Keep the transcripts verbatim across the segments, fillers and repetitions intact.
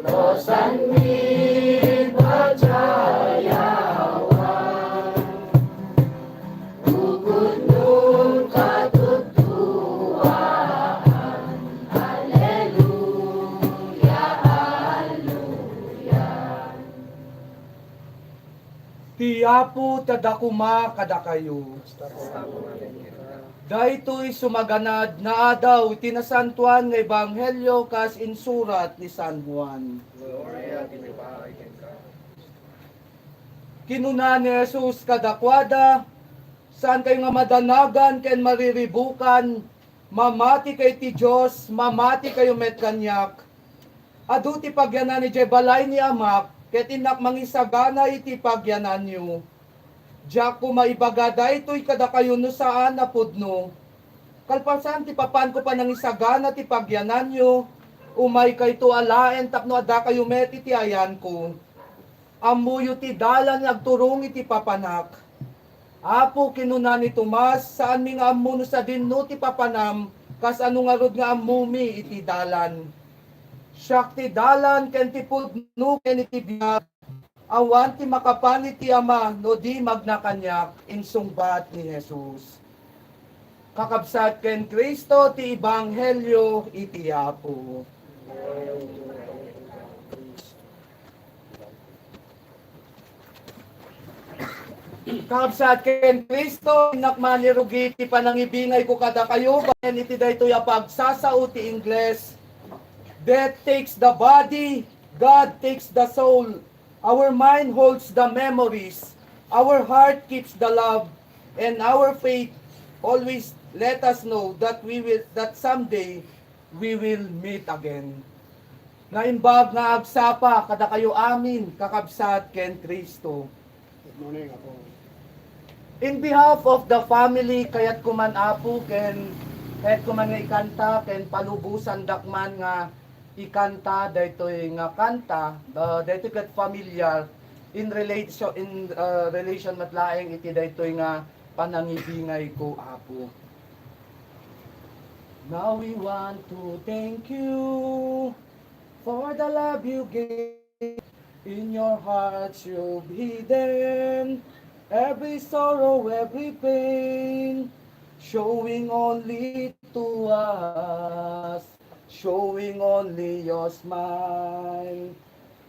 Losan mi padayawan, ukon no katutuaan. Alleluia, alleluia. Ti Apo ti adda koma kadakayo. Daytoy sumaganad nga adaw iti nasantoan nga ebanghelio kas insurat ni San Juan. Kinuna ni Jesus kadakuada, "Saankayo nga madanagan ken mariribukan. Mamati kayo iti Dios, mamati kayo met kaniak. Adu ti pagyanan idiay balay ni Amak, ket innak mangisagana iti pagyananyo. Diak koma ibaga daytoy kadakayo no saan a pudno. Kalpasan ti papanko panangisagana ti pagyananyo, umaykayto alaen tapno addakayo met iti ayanko. Ammoyo ti dalan nga agturong iti papanak." Apo, kinuna ni Tomas, saanmi nga ammo no sadinno ti papanam, kasano ngarud nga ammomi iti dalan? Siak ti dalan ken ti pudno ken iti biag. Awan ti makapan iti Ama no di magna kaniak, insungbat ni Jesus. Kakabsat ken Cristo ti ebanghelio iti Apo. Kakabsat ken Cristo, innak man irugi ti panangibingayko kadakayo babaen iti daytoy a pagsasao ti Ingles. Death takes the body, God takes the soul. Our mind holds the memories, our heart keeps the love, and our faith always let us know that we will, that someday we will meet again. Naimbag nga agsapa kadakayo amin, kakabsat ken Cristo. Good morning, Apo. In behalf of the family, kayatko man, Apo, ken kayatko man nga ikanta, ken palubosandak man nga ikanta daytoy nga kanta, ah, daytoy ket familiar in relation, in, ah, relation met laeng iti daytoy nga panangibingayko, Apo. Now we want to thank you for the love you gave. In your hearts you've hidden every sorrow, every pain, showing only to us, showing only your smile.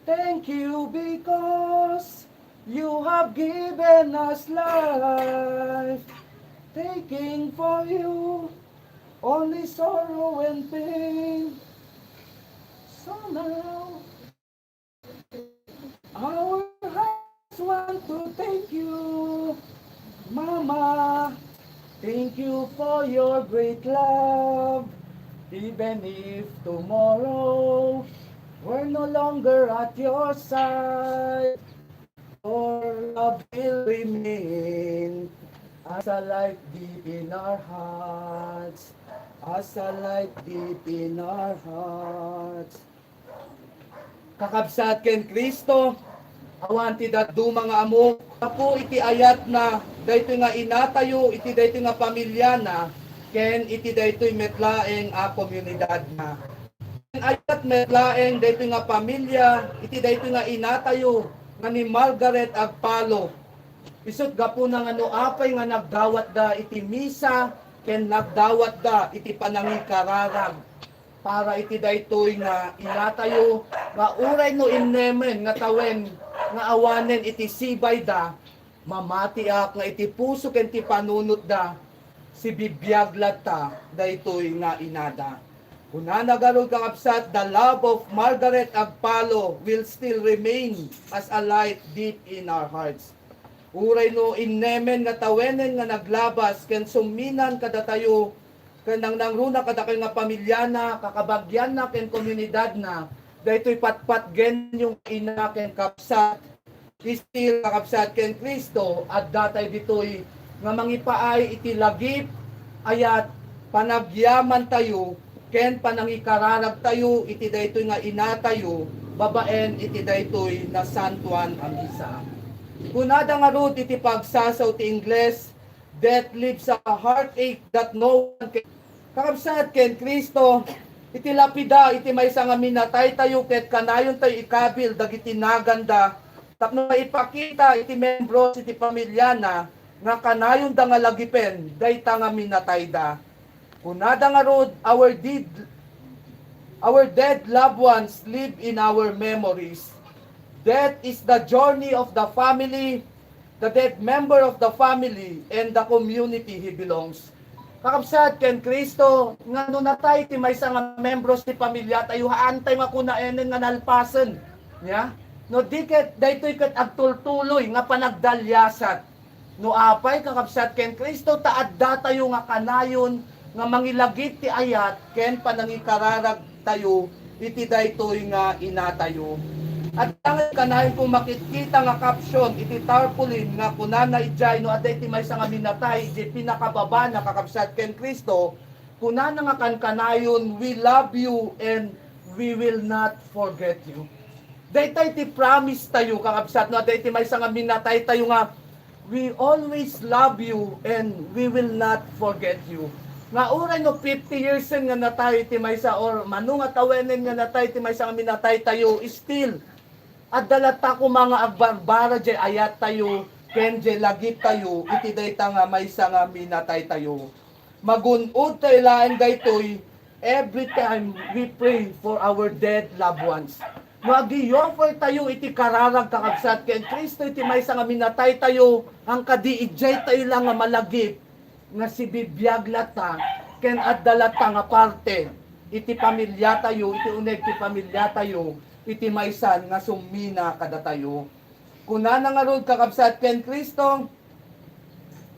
Thank you because you have given us life, taking for you only sorrow and pain. So now, our hearts want to thank you, Mama. Thank you for your great love. Even if tomorrow we're no longer at your side, your love will remain as a light deep in our hearts, as a light deep in our hearts. Kakabsat ken Cristo, awan ti dadduma nga ammo gapu iti ayatna, daytoy nga inatayo, iti daytoy nga pamilyana, ken iti daytoy met laeng a komunidadna. Ken ayat met laeng daytoy nga pamilia, iti daytoy nga inatayo nga ni Margaret Agpalo. Isut' gapuna nga no apay nga nagdawatda iti misa, ken nagdawatda iti panangikararag para iti daytoy nga inatayo, nga uray no innemen nga tawen nga awanen iti sibayda, mamatiak nga iti puso ken ti panunotda, sibibiag latta daytoy nga inada. Kunana garud, kakabsat, "The love of Margaret Agpalo will still remain as a light deep in our hearts." Uray no innemen nga tawenen nga naglabas ken summinan kadatayo, ken nangnangruna kadakayo nga pamilyana, kakabagianna, ken komunidadna, daytoy patpatgenyo nga ina ken kabsat, still kakabsat ken Cristo, adda tayo ditoy nga mangipaay iti lagip, ayat, panagyamantayo, ken panangikararagtayo iti daytoy nga inatayo babaen iti daytoy nasantoan a misa. Kunada ngarud iti pagsasao ti Ingles, "Death leaves a heartache that no one can." Kakabsat ken Cristo, Iti lapida iti maysa nga minataytayo ket kanayon tayo ikabil dagiti naganda tapno maipakita iti membros iti pamilyana nga kanayonda nga lagipen dayta nga minatayda. Kunada ngarud, our dead, our dead loved ones live in our memories. Death is the journey of the family, the dead member of the family, and the community he belongs. Kakabsat ken Cristo, nga no natay ti maysa nga membros ti pamilya tayo, haantay nga kunaenen nga nalpasen. Nya? No di ket, daytoy ket agtultuloy nga panagdaliasat. No apay, kakabsat ken Cristo, ta adda tayo nga kanayon nga mangilagip ti ayat ken panangikararag tayo iti daytoy nga inatayo. Adda nga kanayon kong makitkita nga caption iti tarpaulin nga kunana idiay no adda iti maysa nga minatay iti pinakababa na kakabsat ken Cristo, kunana nga kankanayon, "We love you and we will not forget you." Daytay ti promise tayo, kakabsat, no adda iti maysa nga minatay tayo nga, "We always love you and we will not forget you." Nga uray no fifty years nga natay ti maysa or mano nga tawenen nga natay ti maysa nga minatay tayo, still, adda latta koma nga agbarbara jay ayat tayo ken jay lagip tayo iti dayta nga maysa nga minatay tayo. Magun-od tayo laeng daytoy every time we pray for our dead loved ones. No agi-offer tayo iti kararag, kakabsat, ken Cristo iti maysa nga minatay tayo, ang kadi idiay tayo lang nga malagip nga sibibiag latta ken adda latta nga parte iti pamilya tayo, iti uneg ti pamilya tayo, iti maysan nga summina kadatayo. Kunana ngarud, kakabsat, ken Cristo,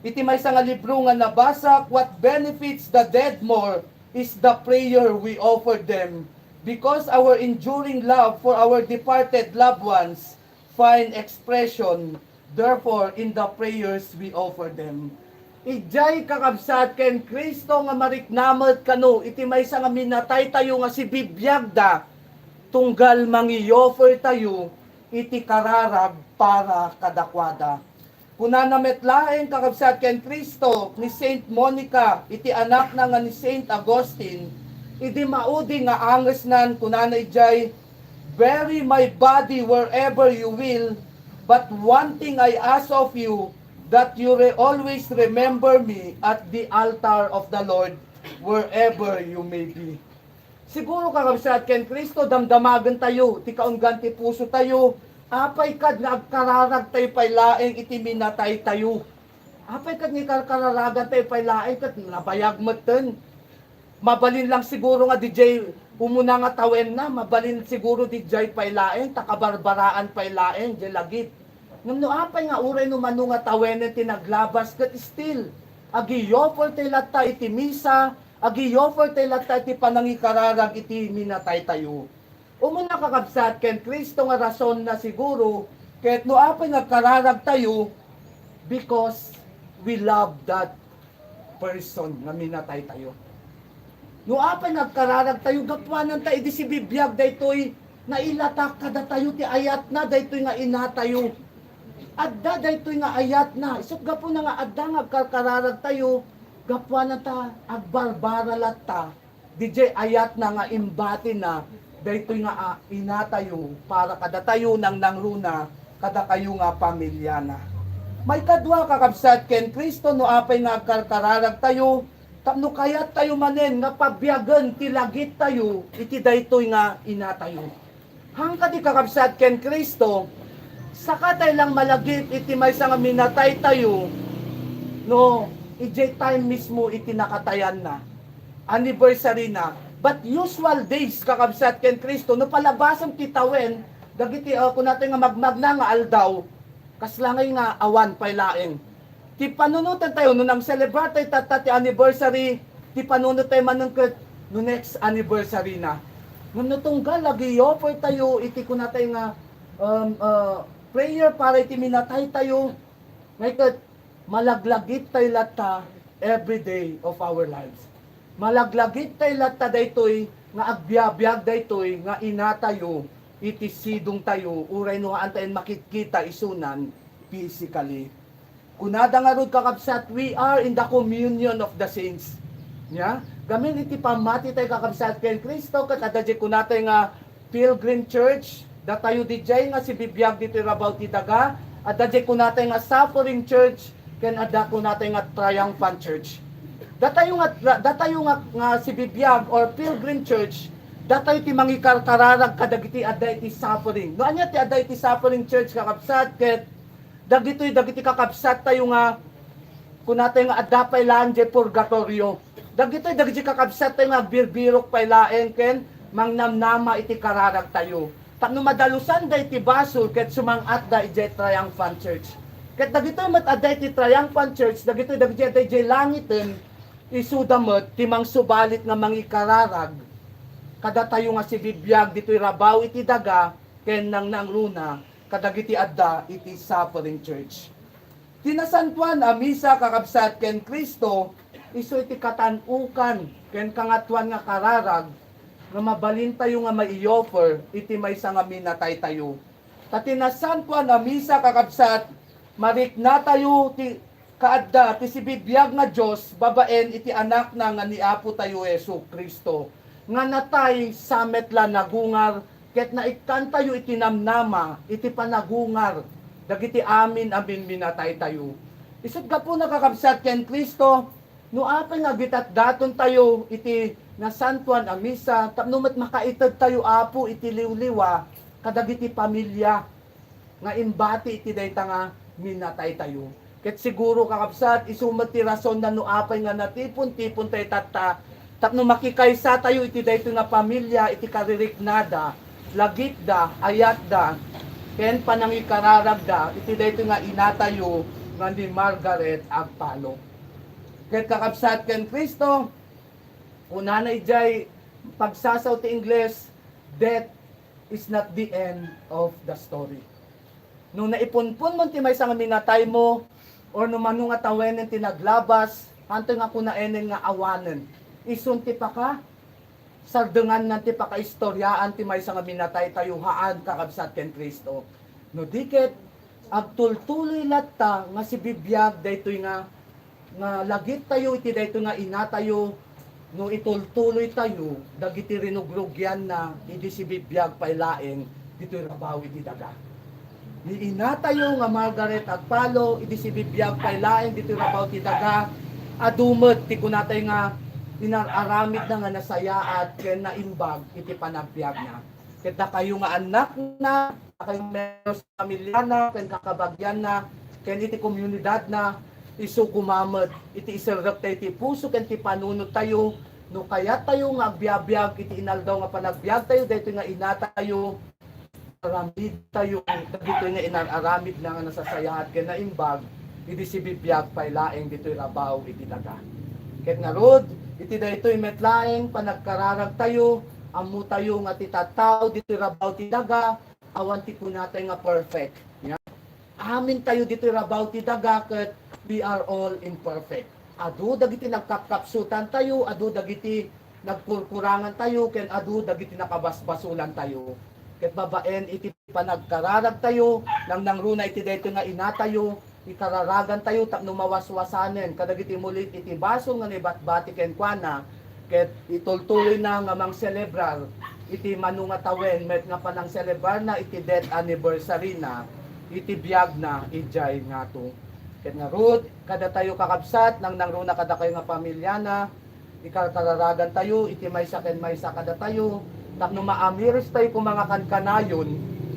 iti maysa nga libro nga nabasa, "What benefits the dead more is the prayer we offer them, because our enduring love for our departed loved ones find expression, therefore, in the prayers we offer them." Idiay, kakabsat, ken Cristo nga mariknamet kano iti maysa nga minatay tayo nga sibibiagda, tunggal mangi-offer tayo iti kararag para kadakuada. Kunana met laeng, kakabsat, ken Cristo ni Saint Monica iti anakna nga ni Saint Augustine, idi maudi nga angesnan, kunana idiay, "Bury my body wherever you will, but one thing I ask of you, that you re-, always remember me at the altar of the Lord, wherever you may be." Siguro, kakabsat, ken Cristo, damdamagen tayo ti kaunggan ti puso tayo. Apay kad nga agkararag tayo pay laeng iti minatay tayo? Apay kad nga ikarkararagan tayo pay laeng ket nabayag metten? Mabalin lang siguro nga didiay umuna nga tawenna, mabalin siguro didiay pay laeng, ta kabarbaraan pay laeng, diay lagip. Ngem no apay nga uray no mano nga tawenen ti naglabas ket still, agi-offer tayo latta iti misa, agi-offer tayo latta iti panangikararag iti minatay tayo. Umuna, kakabsat, ken Cristo nga rason na siguro, ket no apay nga agkararag tayo, because we love that person nga minatay tayo. No apay nga agkararag tayo, gapuanan ta idi sibibiag daytoy, nailatak kadatayo ti ayatna, daytoy nga inatayo. Adda daytoy nga ayatna. Isut' gapuna nga adda nga agkarkararag tayo, gapuanan ta agbarbara latta. Didiay ayatna nga imbatina daytoy nga, ah, inatayo para kadatayo nangnangruna kadakayo nga pamilyana. Maikadua, kakabsat, ken Cristo no apay nga agkarkararag tayo, tapno kayat tayo manen nga pabiagen ti lagip tayo iti daytoy nga inatayo. Haan kadi, kakabsat, ken Cristo, saka tayo lang malagip iti maysa nga minatay tayo, no, idiay time mismo iti nakatayanna, anniversary na. But usual days, kakabsat, ken Cristo, no palabasen ti tawen, dagiti, uh, kunatayo nga magmagna nga aldaw, kasla ngay nga awan pay laeng. Ti panunoten tayo, no nang-celebrate tayo tatta ti anniversary, ti panunot tayo manen ket no next anniversary na. Ngem no tunggal agi-offer tayo iti kunatayo nga, um, uh, prayer para iti minatay tayo, ngay ket malaglagip tayo latta every day of our lives. Malaglagip tayo latta daytoy nga agbiabiag daytoy nga inatayo iti sidong tayo, uray no haan tayo makitkita isunan physically. Kunada ngarud, kakabsat, we are in the communion of the saints. Nya? Gamin iti pammati tayo, kakabsat, ken Cristo, ket adda diay kunatay nga Pilgrim Church, datayo diay nga sibibiag ditoy rabaw ti daga, adda diay kunatay nga Suffering Church, ken adda kunatay nga Triumphant Church. Datayo nga, datayo nga, nga sibibiag or Pilgrim Church, datayo ti mangikarkararag kadagiti adda iti suffering. No ania ti adda iti Suffering Church, kakabsat, ket dagitoy dagiti kakabsat tayo nga kunatay nga adda pay laeng diay purgatorio. Dagitoy dagiti kakabsat tayo nga agbirbirok pay laeng ken mangnamnama iti kararag tayo. Tapno madalusan da iti basol ket sumang-at da idiay Triumphant Church. Ket dagitoy met adda iti Triumphant Church, dagitoy dagiti adda idiay langiten, isuda met ti mangsubalit nga mangikararag kadatayo nga sibibiag ditoy rabaw iti daga ken nangnangruna kadagiti adda iti Suffering Church. Ti nasantoan a misa, kakabsat, ken Cristo, isu iti katan-okan ken kangatoan nga kararag nga mabalintayo nga mai-offer iti maysa nga minataytayo. Ta ti nasantoan a misa, kakabsat, mariknatayo ti kaadda ti sibibiag nga Dios babaen iti Anakna nga ni Apotayo Jesu-Cristo, nga natay sa met la nagungar ket naikkantayo iti namnama iti panagungar dagiti amin a minminataytayo. Isut' gapuna, kakabsat, ken Cristo, no apay nga agitatdatontayo iti nasantoan a misa tapno met makaitedtayo, Apo, iti liwliwa kadagiti pamilia nga imbati iti dayta nga minataytayo. Ket siguro, kakabsat, isu met ti rason no apay nga natipon-tipontayo tatta tapno makikaysatayo iti daytoy nga pamilia iti kaririknada, lagipda, ayatda, ken panangikararagda iti daytoy nga inatayo nga ni Margaret Agpalo. Ket, kakabsat ken Cristo, kunana idiay pagsasaw ti Ingles, "Death is not the end of the story." No naipunpon mo ti maysa nga minataymo, or no mano nga tawenen ti naglabas, anto nga kunaenen nga awanen? Isun ti paka, sardengannan ti pakaistoriaan ti maysa nga minataytayo, haan, kakabsat, ken Cristo. No di ket, agtultuloy latta nga sibibiag daytoy nga nga lagittayo iti daytoy nga inatayo, no itultuloytayo dagiti rinugrugianna idi sibibiag pay laeng ditoy rabaw iti daga. Ni inatayo nga Margaret Agpalo, idi sibibiag pay laeng ditoy rabaw ti daga, adu met ti kunatay nga inar-aramidna nga nasayaat ken naimbag iti panagbiagna. Ket dakayo nga annakna, dakayo nga miyembro ti pamilyana, ken kakabagianna, ken iti komunidadna, isu koma met iti iserrektayo ti puso ken ti panunottayo, no kayattayo nga agbiabiag iti inaldaw nga panagbiagtayo, daytoy nga inatayo, aramidtayo, dagitoy nga inar-aramidna nga nasasayaat ken naimbag, idi sibibiag pay laeng ditoy rabaw iti daga. Ket ngarud, iti daytoy met laeng panagkararagtayo, ammotayo nga ti tattao ditoy rabaw ti daga, awan ti kunatay nga perfect. Nya, amintayo ditoy rabaw ti daga ket we are all imperfect. Adu dagiti nagkapkapsutantayo, adu dagiti nagkurkurangantayo, ken adu dagiti nakabasbasolantayo. Ket babaen iti panagkararagtayo, nangnangruna iti daytoy nga inatayo, ikararagantayo tapno mawaswasanen kadagiti mulit iti basol nga naibatbati kenkuana, ket itultuloyna nga mangselebrar iti mano nga tawen met nga panangselebrarna iti death anniversary-na iti biagna idiay ngato. Ket ngarud, kadatayo, kakabsat, nangnangruna kadakayo nga pamilyana, ikarkararagantayo iti maysa ken maysa kadatayo, tapno maamiristayo koma nga kankanayon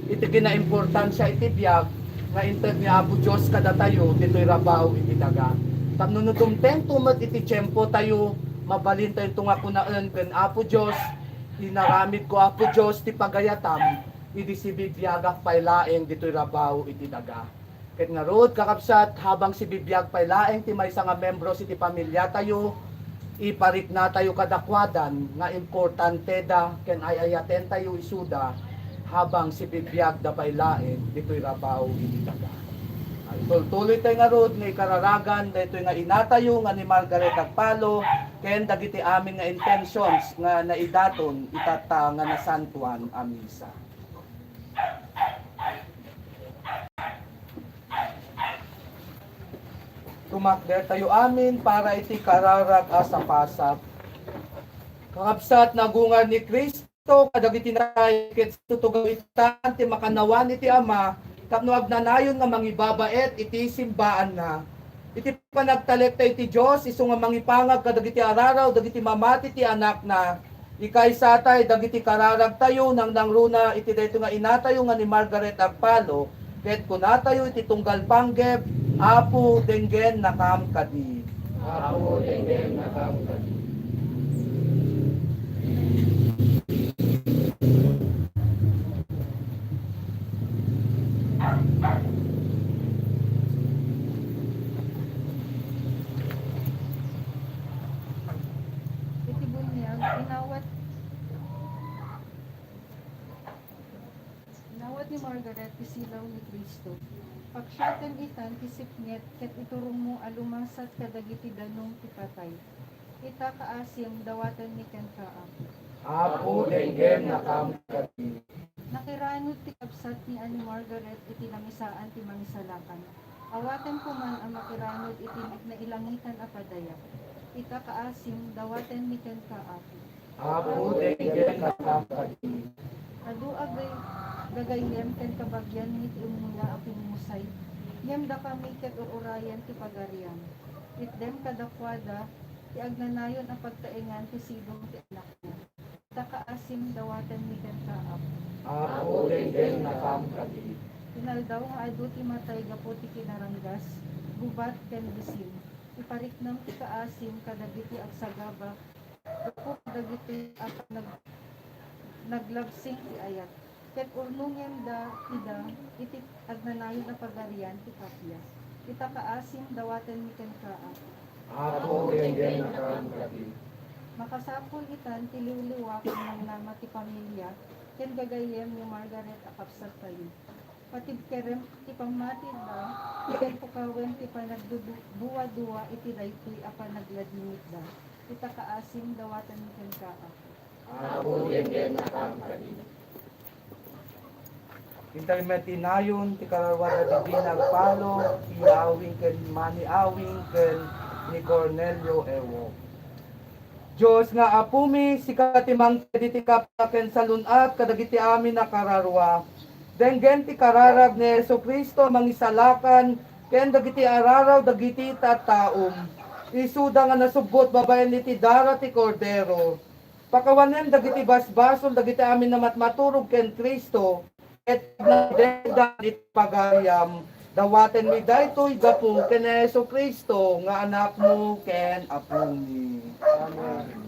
iti kinaimportansia iti biag nga inted ni Apo Dios kadatayo ditoy rabaw iti daga. Tapno no dumtengto met iti tiempotayo, mabalintayonto nga kunaen ken Apo Dios, "Inaramidko, Apo Dios, ti pagayatam idi sibibiagak pay laeng ditoy rabaw iti daga." Ket ngarud, kakabsat, habang sibibiag pay laeng ti maysa nga membros iti pamilyatayo, ipariknatayo kadakuadan nga importanteda ken ay-ayatentayo isuda habang sibibiagda pay laeng ditoy rabaw iti daga. Tultultoytayo ngarud nga ikararagan daytoy nga inatayo nga ni Margaret Agpalo ken dagiti amin nga intentions nga naidaton itatta nga nasantoan a misa. Tumakdertayo amin para iti kararag a sapasap. Kakabsat, nagungar ni Cristo kadagiti natay ket tutugaw itan ti makannawan iti Ama tapno agnanayon nga mangibabaet iti simbaanna. Iti panagtalekta iti Dios, isu nga mangipangag kadagiti araraw dagiti mamati ti Anakna, ikaysatay dagiti kararagtayo nangnangruna iti daytoy nga inatayo nga ni Margaret Agpalo, ket kunatayo iti tunggal panggep, Apo, denggennakam kadi. Apo, denggennakam kadi. Iti buniag, inawat, inawat ni Margaret ti silaw ni Cristo. Paksiatem itan ti sipnget ket iturongmo a lumasat kadagiti danum ti patay. Ita, kaasim, dawatenmi kenka, Apo. Apo, denggennakam kadi. Nakiranod ti kabsat ni Ani Margaret iti langisaan ti Mangisalakan. Awaten koma a makiranod iti nailangitan a padaya. Ita, kaasim, dawatenmi kenka, Apo. Apo, denggennakam kadi. Adu a gay-, gagayyem ken kabagianmi ti umuna a pimmusay, ngem dakami ket ur-urayen ti pagariam. Itdem kadakuada ti agnanayon a pagtaengan ti sidong ti Anakna. Ita, kaasim, dawatenmi kenka, Apo. Apo, denggennakam kadi. Inaldaw nga adu ti matay gapu ti kinaranggas, gubat, ken bisin. Ipariknam ti kaasim kadagiti agsagaba gapu kadagiti a nag-, naglabsing ti ayat. Ket urnongemda ida iti agnanayon a pagarian ti kappia. Ita, kaasim, dawatenmi kenka, Apo. Apo, denggennakam kadi. Makasapul itan ti liwliwa ken namnama ti pamilia ken gagayyem ni Margaret a kabsattayo. Patibkerem ti pammatida, ken pukawen ti panagduduadua iti daytoy a panagladingitda. Ita, kaasim, dawatenmi kenka, Apo. Apo, denggennakam kadi. Intay met ti nayon ti kararuada Divina Agpalo, Ina Awing ken Mani Awing ken ni Cornelio Ewo. Dios nga Apomi, sika ti mangted iti kappia ken salun-at kadagiti amin a kararua. Denggen ti kararag ni Jesu-Cristo a Mangisalakan ken dagiti araraw dagiti tattaom. Isuda nga nasubbot babaen iti dara ti Kordero. Pakawanem dagiti basbasol dagiti amin a matmaturog ken Cristo, ket agnanayon iti pagariam. Dawatenmi daytoy gapu ken ni Jesu-Cristo nga Anakmo ken Apomi. Amen.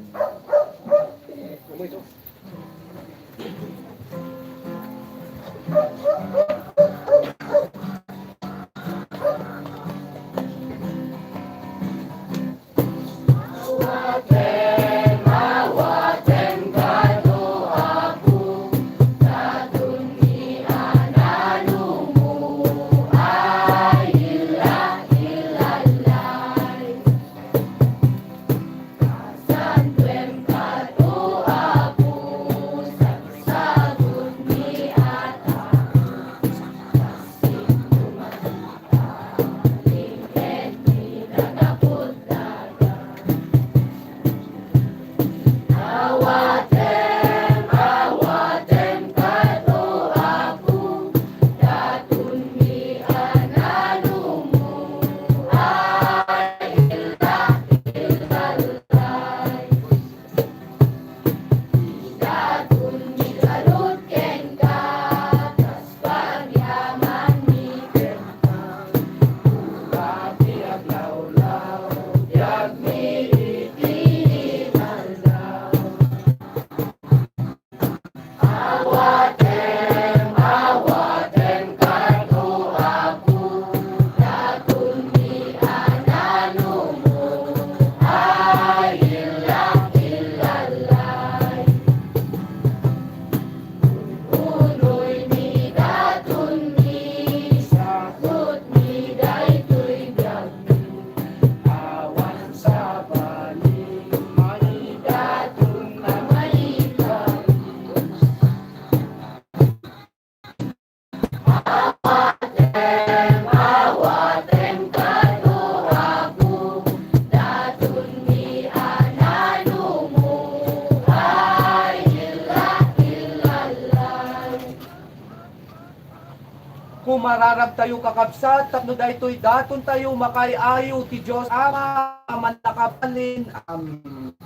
mararagtayo, kakabsat, tapno daytoy datontayo makaay-ayo ti Dios Ama a mannakabalin. Amen.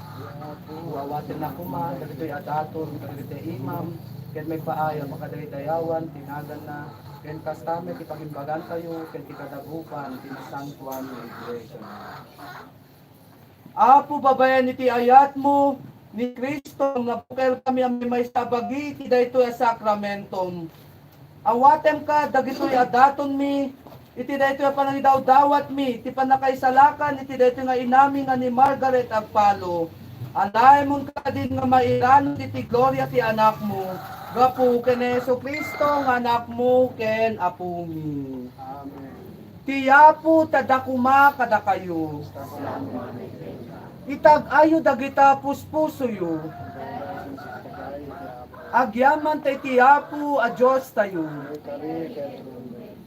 Awatennak koma dagitoy a daton kadagiti imam ket maipaay a makadaydayawan ti naganna, ken kasta met ti pagimbagantayo ken ti kadagupan ti nasantoan nga iglesia. Apo, babaen iti ayatmo ni Cristo, nga bukelkami a maymaysa a bagi iti daytoy a sakramentom. Awatemka dagitoy a datonmi iti daytoy a panangidawdawatmi iti pannakaisalakan iti daytoy nga inami nga ni Margaret Agpalo. Alaemonka kadin nga mairanod iti gloria ti Anakmo, gapu ken ni Jesu-Cristo nga Anakmo ken Apomi. Amen. Ti Apo ti adda koma kadakayo. Itag-ayyo dagita puspusoyo. Agyaman ta iti Apo a Diostayo.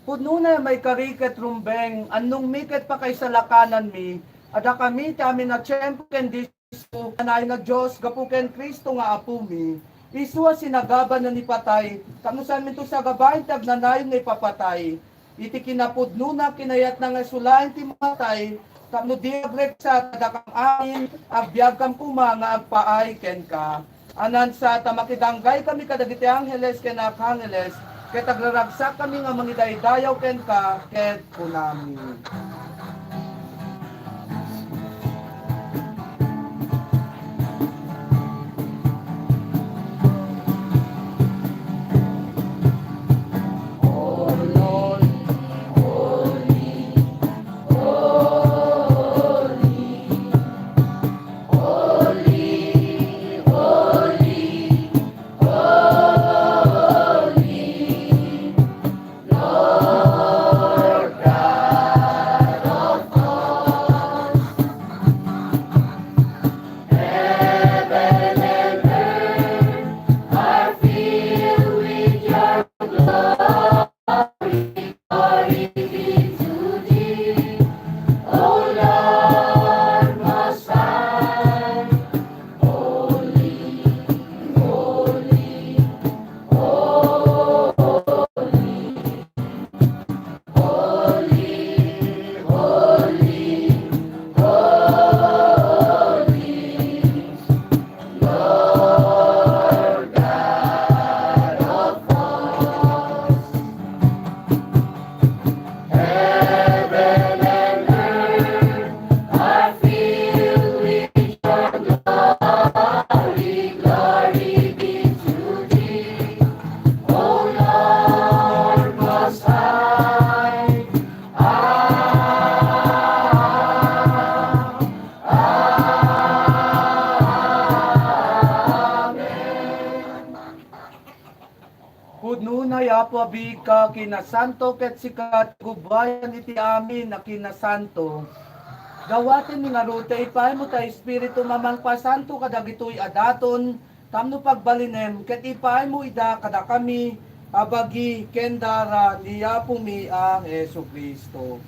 Pudnona a maikari ket rumbeng, annongmi ket pakaisalakananmi, a dakami ti amin a tiempo ken Isu, kanayon a Dios, gapu ken Cristo nga Apomi, isu a sinagabana ni patay, tapno saanminto sagabaen ti agnanayon nga ipapatay. Iti kinapudnona, kinayatna nga isu laeng ti matay, tapno di agreksa, ta dakam amin, agbiagkam koma nga agpaay kenka. Anansa ta makidanggay kami kadagiti angheles ken arkangeles, ket agraragsakkami nga mangidaydayaw kenka, ket kunami. Pudnona, Apo, a biigka a kinasanto, ket sika ti gubbuayan iti amin a kinasanto. Dawatenmi ngarud ta ipaaymo ti Espiritum a mangpasanto kadagitoy a daton tapno pagbalinem, ket ipaaymo ida kadakami a bagi ken dara ni Apomi a Jesu-Cristo.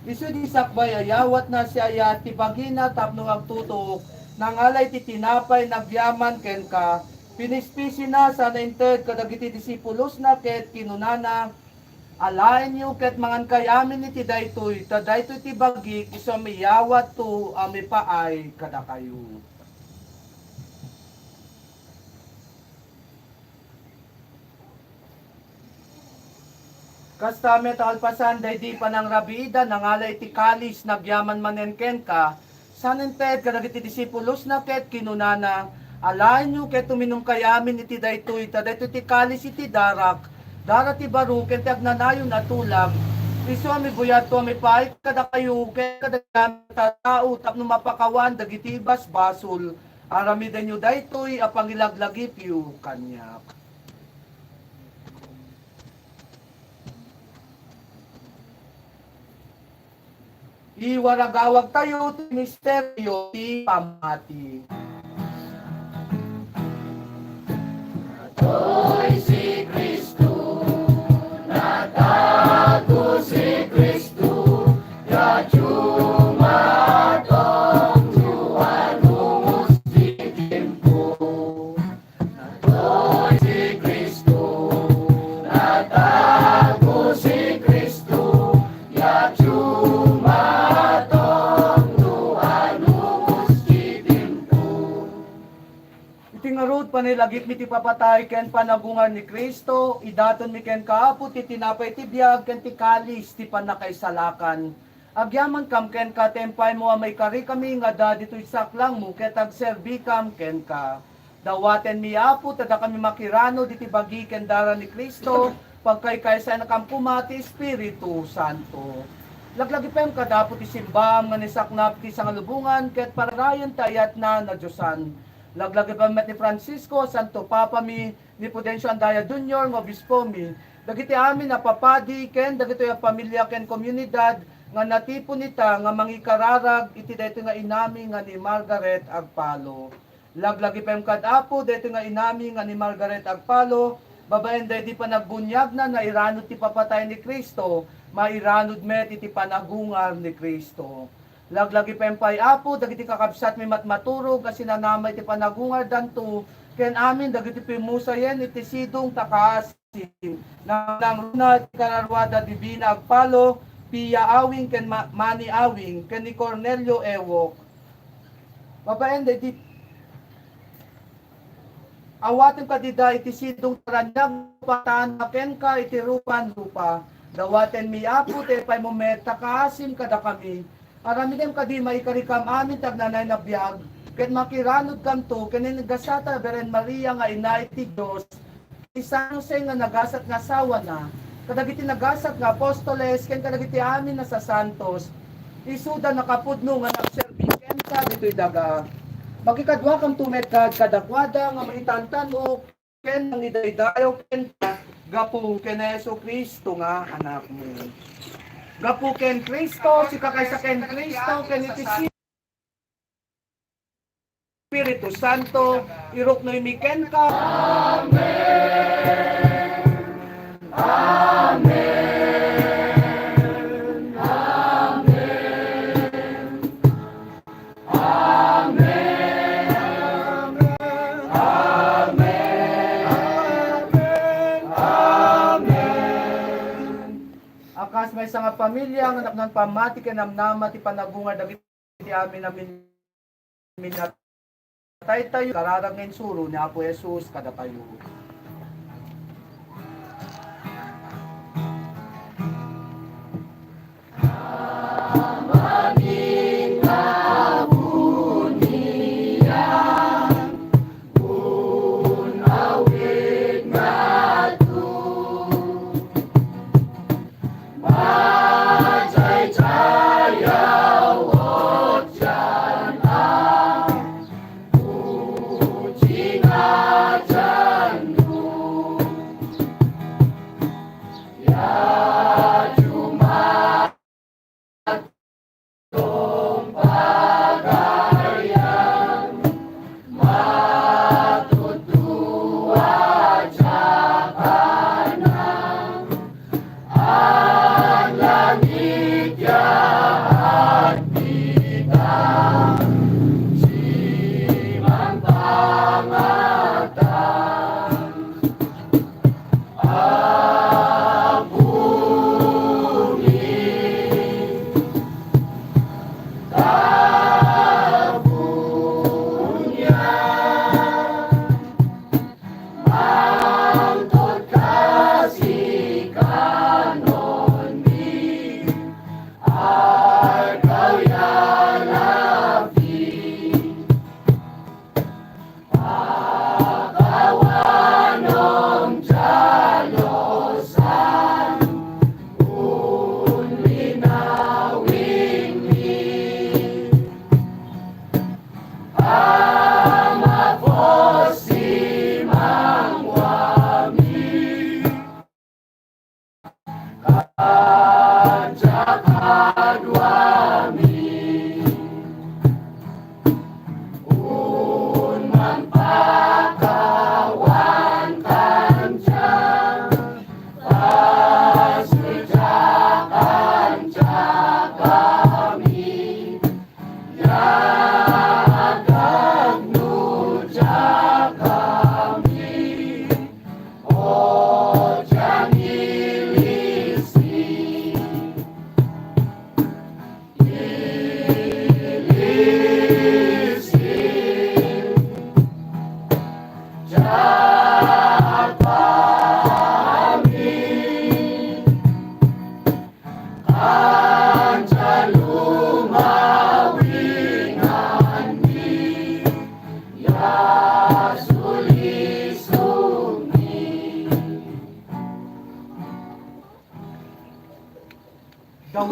Isu idi sakbay a yawatna, siak ti bagina tapno agtutuok, nangala iti tinapay, nagyaman kenka, pinispisina sana inted kadagiti disipulosna ket kinunana, "Alaenyo ket mangankay amin iti daytoy, ta daytoy ti bagik, isu a iyawatko a mapaay kadakayo." Kasta met, kalpasan daydi panangrabiida, nangala iti kalis, nagyaman manen kenka, sana inted kadagiti disipulosna ket kinunana, "Alaenyo ket uminumkay amin iti daytoy, ta daytoy ti kalis iti darak, dara ti baro ken ti agnanayon a tulag. Isu a ibuyatko a mapaay kadakayo ken kadagiti a tattao tapno mapakawan dagiti basbasol. Aramidenyo daytoy a pangilaglagipyo kaniak." Iwaragawagtayo ti misterio ti pammati. Daytoy si Cristo, natago si Cristo, ya jumatong, jumalungos ti tiempo. Daytoy si Cristo, natago Agipmi ti papatay ken panagungar ni Cristo, idatonmi kenka, Apo, ti tinapay ti biag ken ti kalis ti pannakaisalakan. Agyamankam kenka ti impaymo a maikarikami nga adda ditoy saklangmo ket agserbikam kenka. Dawatenmi, Apo, ta dakami makirano diti bagi ken dara ni Cristo, pagkaykaysaennakam koma ti Espiritu Santo. Laglagipem kad Apo ti simbaam nga naisaknap ti sangalubongan ket pararayen ti ayatna nadiosan. Laglagipem met ni Francisco a Santo Papami, ni Prudencio Andaya Junior nga obispomi, dagiti amin a papadi ken dagitoy a pamilia ken komunidad nga natipon ita nga mangikararag iti daytoy nga inami nga ni Margaret Agpalo. Laglagipem kad Apo daytoy nga inami nga ni Margaret Agpalo, babaen daydi panagbuniagna nairanud ti papatay ni Cristo, mairanud met iti panagungar ni Cristo. Laglagipem pay, Apo, dagiti kakabsatmi matmaturog a sinanama iti panagungardanto, ken amin dagiti pimusayen iti sidong ta kaasim. Nangruna ti kararuada Divina Agpalo, Pia Awing ken Ma-, Manny Awing, ken ni Cornelio Ewok. Babaen daydi Awatem kadida iti sidong taraniag pataanna kenka iti rupan rupa. Dawatenmi, Apo, ti ipaymo met ta kaasim kadakami. Aramidem kadi maikarikam amin ti agnanayon a biag, ket makiranudkamto ken ni gasata Birhen Maria nga Ina iti Dios, ni San Jose nga nagasat nga asawana, kadagiti nagasat nga apostoles, ken kadagiti amin a sasantos, isuda nakapudno nga nagserbi kenka ditoy daga. Makikaduakanto met kad-, kadakuada nga mangitantan-ok ken mangidaydayaw kenka gapu ken Jesu-Cristo nga Anakmo. Gapu ken Cristo, sika kaysa ken Cristo, ken iti Espiritu Santo, iruknoymi kenka. Amen. Amen. Amen. Amen. Amen. Amen. Amen. A kas maysa nga pamilia nga napnoan pammati ken namnama ti panagungar dagiti amin a min-, minataytayo, kararag nga insuro ni Apo Jesus kadatayo.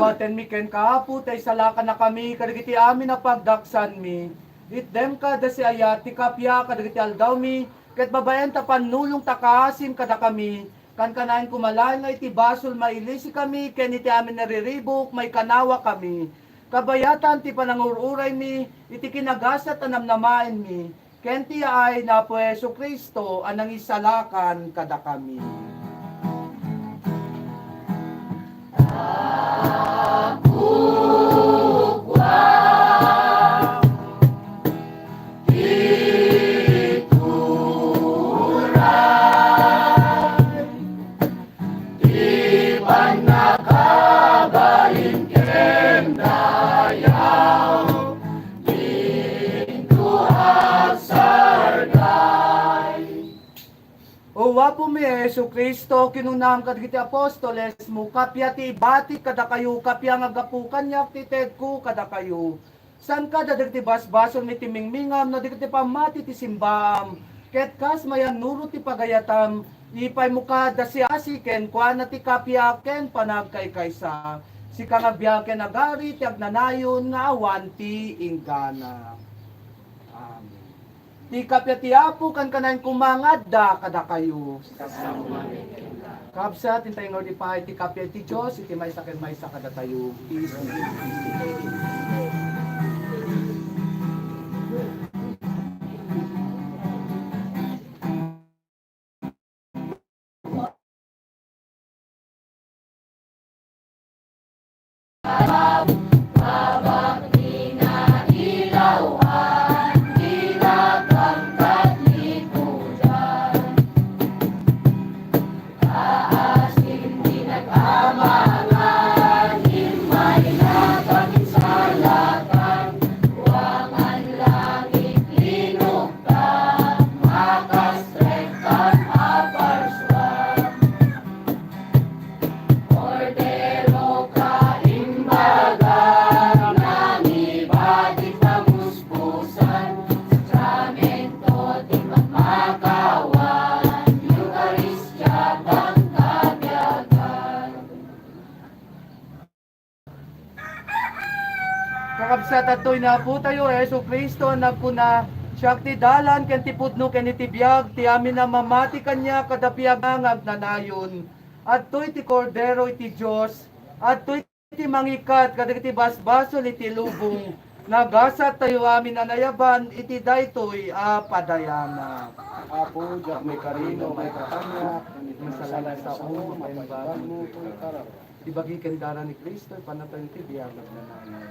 Awatenmi kenka, Apo, ta isalakannakami kadagiti amin a pagdaksanmi. Itdem kada siayat ti kappia kadagiti aldawmi, ket babaen ta pannulong ta kaasim kadakami, kankanayon koma laeng nga iti basol mailisikami, ken iti amin a riribuk maikanawakami. Kabayatan ti panangur-uraymi iti kinagasat a namnamaenmi, ken ti yaay ni Apo Jesu-Cristo a nangisalakan kadakami. Ti pannakabalin ken dayaw, dinto agsarday. O Apomi a Jesu-Cristo, kinunam kadagiti apostolesmo, kappia ti ibatik kadakayo, kappia nga aggapu kaniak ti tedko kadakayo. Saan kada dagiti basbasolmi ti mingmingam no dagiti pammati ti simbaam, ket kas mayannurot ti pagayatam, ipaymo kada siasi kenkuana ti kappia ken panagkaykaysa. Sika nga agbiag ken agari ti agnanayon nga awan ti inggana. Amen. Ti kappia ti Apo kankanayon koma nga adda kadakayo. Kabsat, intay nga ulipaay ti kappia ti Dios iti maysa ken maysa kadatayo. Kordero ka, imbaga, nangibadik pamuspusan, sakramento ti pamakawan, Eukaristia pangkabiagan. Kakabsat, adtoy ni Apotayo a Jesu-Cristo a nagkuna, "Siak ti dalan ken ti pudno ken iti biag, ti amin a mamati kaniak kada piagna nga agnanayon." Adtoy ti Kordero iti Dios, adtoy ti mangikkat kadagiti basbasol iti lubong. Nagasattayo amin a nayaban iti daytoy a padayanak. Apo, diak maikarino, maikatanak, mansala sa ulo, maimbag. Ibagi ken dara ni Cristo, ipannatayo ti biag a agnanayon.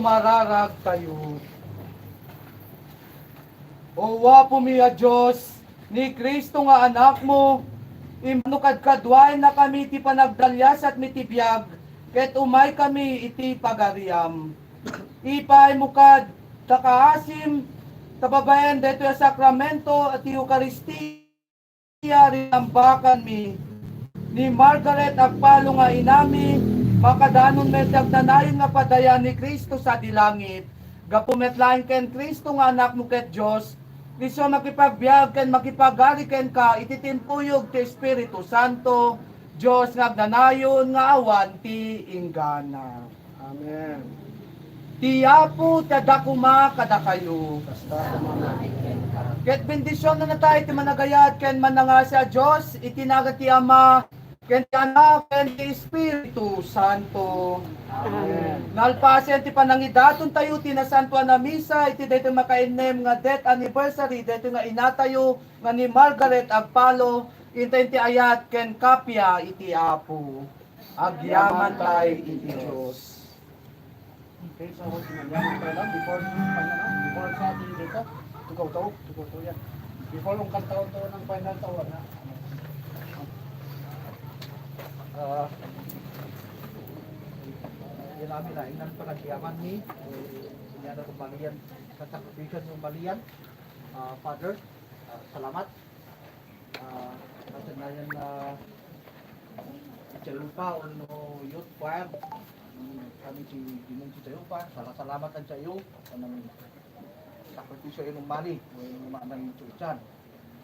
mararagtayo. O Apomi a Dios, ni Cristo nga Anakmo, immano kadkaduaennakami ti panagdaliasatmi ti biag, ket umaykami iti pagariam. Ipaaymo kad ta kaasim, ta babaen daytoy a sakramento a ti Eukaristia, rinambakanmi ni Margaret Agpalo nga inami, makadanon met ti agnanayon nga padayan ni Cristo sadi langit. Gapu met laeng ken Cristo nga Anakmo ket Dios, isu makipagbiag ken makipagari kenka iti timpuyog ti Espiritu Santo, Dios nga agnanayon nga awan ti inggana. Amen. Ti Apo ti adda koma kadakayo. Kasta koma. Ket bendisionannata iti Managayat ken Mannangasi a Dios, iti nagan ti Ama, ken ti Anak, ken ti Espiritu Santo. Amen. Nalpasen ti panangidatontayo ti Nasantoan a Misa iti daytoy makainnem nga death anniversary daytoy nga inatayo nga ni Margaret Agpalo, inta iti ayat ken kapia iti Apo. Agyamantay iti Dios. Okay, so, before, before sa ating dito, tugaw to, tugaw to yan. Before yung kantaon to ng final taon na, ah, yan namin na, inan panagyaman ni, eh, inyana kung malian, kasakripisyo yung malian, ah, Father, ah, salamat. Ah, nasennayan na Jayupa wenno youth choir. Mm, kami ti Gimong ti Jayupa, salamat kadakayo. Kanang sakripisyo inumali, wenno manang insulitan.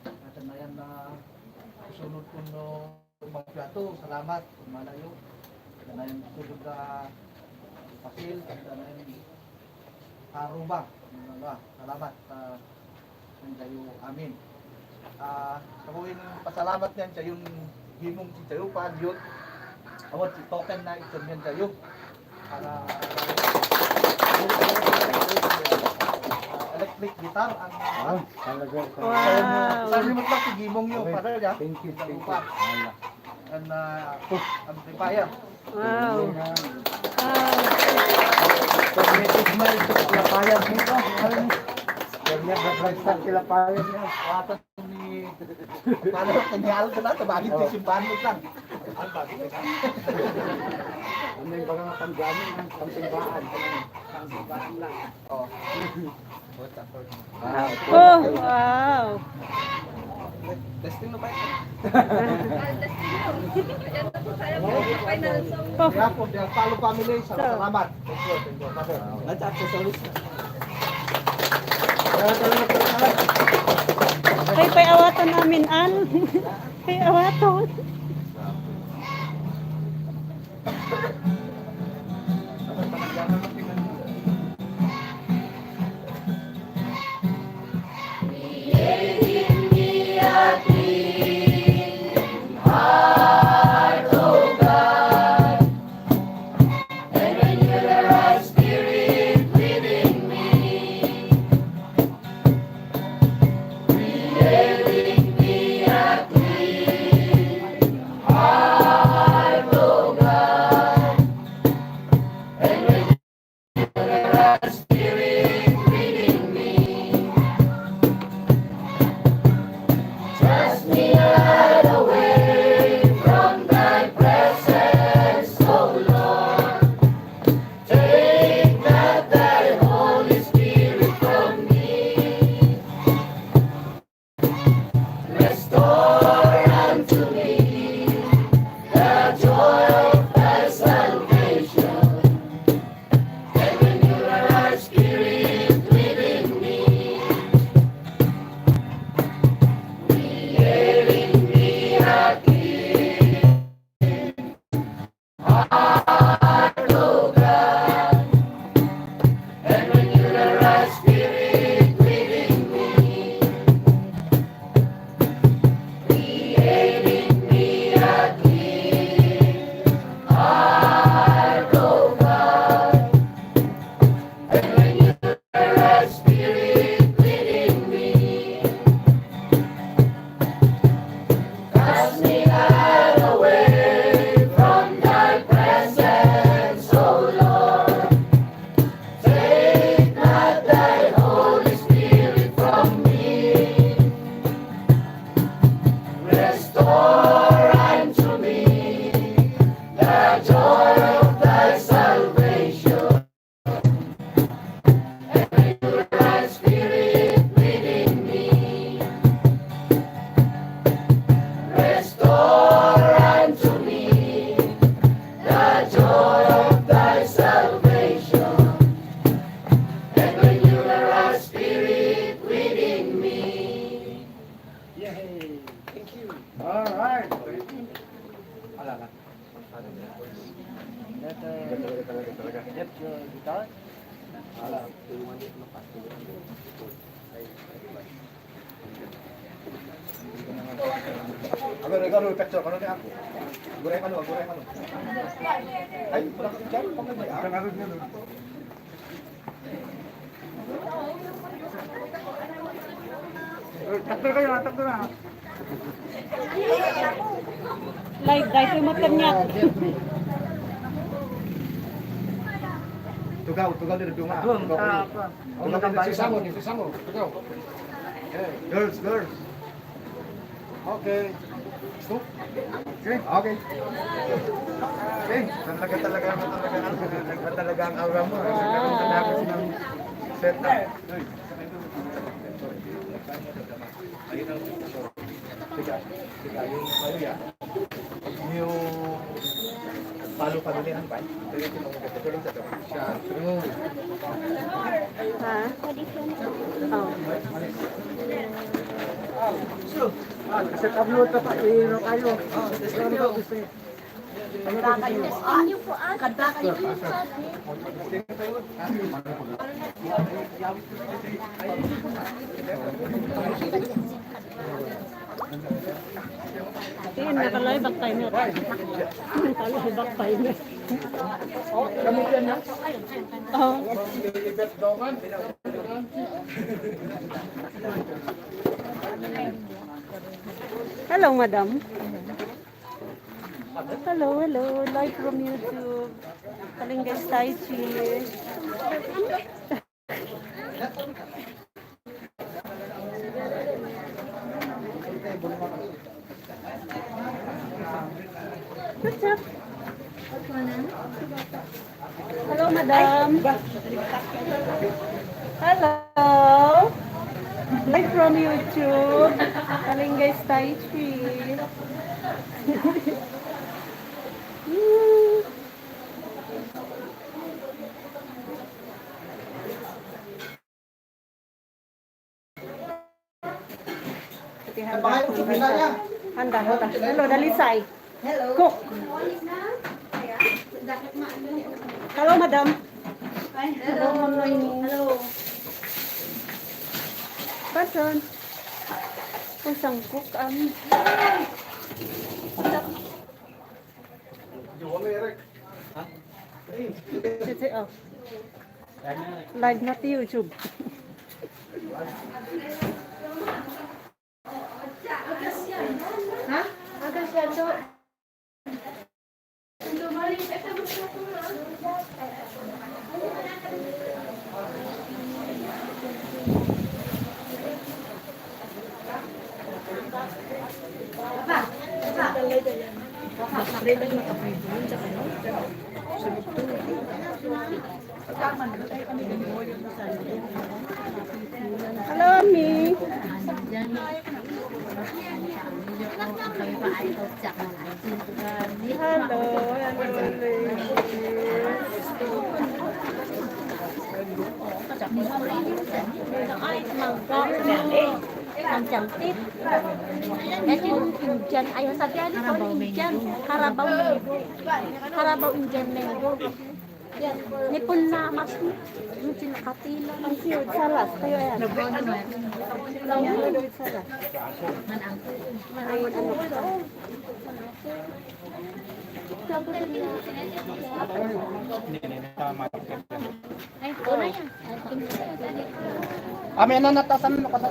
Nasennayan na sunod wenno magpiato, salamat, manayo. Nasennayan sunod na pasil, nasennayan Aruba. Ano ba? Salamat. Ah, kantayo. Amen. Ah, ako yung pasalamat niyan sa yung Gimong ti Jayupa, yun. Awat si token na ito niyan sa'yo. Para, ah, electric guitar ang, ah, talaga. Wow. Sabi mo lang si Gimong yun, okay. Father, ya? Thank you, thank you. Jayupa. Wala. And, ah, amplifier. Wow. Wow. Pagkakit mo ito, tilapayag nito. Yan nga, gagawin sa tilapayag niya. Watan ni, paano, kanyal ka na, tabagin ti simbahan mo lang. Ano yung mga panggamit ng pangsimbahan? Pangsimbahan lang. Oh. Oh, wow. Testing na ba ito? Yan na po tayo, final song. Oh. Kaya po, the Apollo family, salamat. Thank you, thank you, Father. Ay, pay awaton amin, Al. Pay awaton. Take not thy Holy Spirit from me. Restore unto me the joy of thy salvation, and renew thy right spirit within me. Create in me a clean heart, O God, and renew the right spirit within me. Restore unto me the joy of thy salvation, and renew thy spirit within me. Restore unto me the joy of thy salvation, and renew the right spirit within me. Yay! Thank you. All right. Ala, ala. Get, uh, get your guitar. Ala. Agar, agar, picture, ano ni ako? Agar, ano, agar, ano? Ay, wala ka dyan, pag nag-, ah? Takbo kayo, ah, takbo na. Live, dahil yung matanyag. Tugaw, tugaw dito, dunga. Doon, tugaw sa, kayo. Ano, tugaw dito, sisamo, sisamo, tugaw. Okay. Girls, girls. Okay. Stop. Okay. Okay. Okay. Talaga, talaga, talaga, talaga, talaga ang aura mo. Talaga, talaga ang setup. Tiga, tiga, yung, ano yan? Yung palo-palo niya, ano ba? Pero yung pinakamatulog sa to. Siya. Ha? Oh. Set up mo pa, eh, ano kayo? Ano ba gusto niyo? Kanta kayo. Ano po, ah? Kanta kayo. Ayun, nakalaybak tayo na. Nakalaybak tayo na. Oh. Hello, madam. Hello, hello. Live from YouTube. Kalinggay Style Cheese. What's up? Hello, madam. Hello. Live from YouTube. Kalinggay Style Cheese. Handa, handa. Hello, Dalisay. Hello. Cook. Hello, madam. Ay, hello. Hello, ma'am. Hello. Person. Kung sangkok, um, Titi, oh. Live na ti YouTube. Ha? Aga siya to. Hello, Mi. Hello, hello, ladies. Ang jangkit. Ito yung Indian. Ayaw sabi, ano po, Indian. Carabao mango. Carabao Indian mango. Nipon na mas. Yung sinakatila. Ang seaweed salad. Kayo yan. Ang seaweed salad. Ang ano. Amin na natasan mo kasi.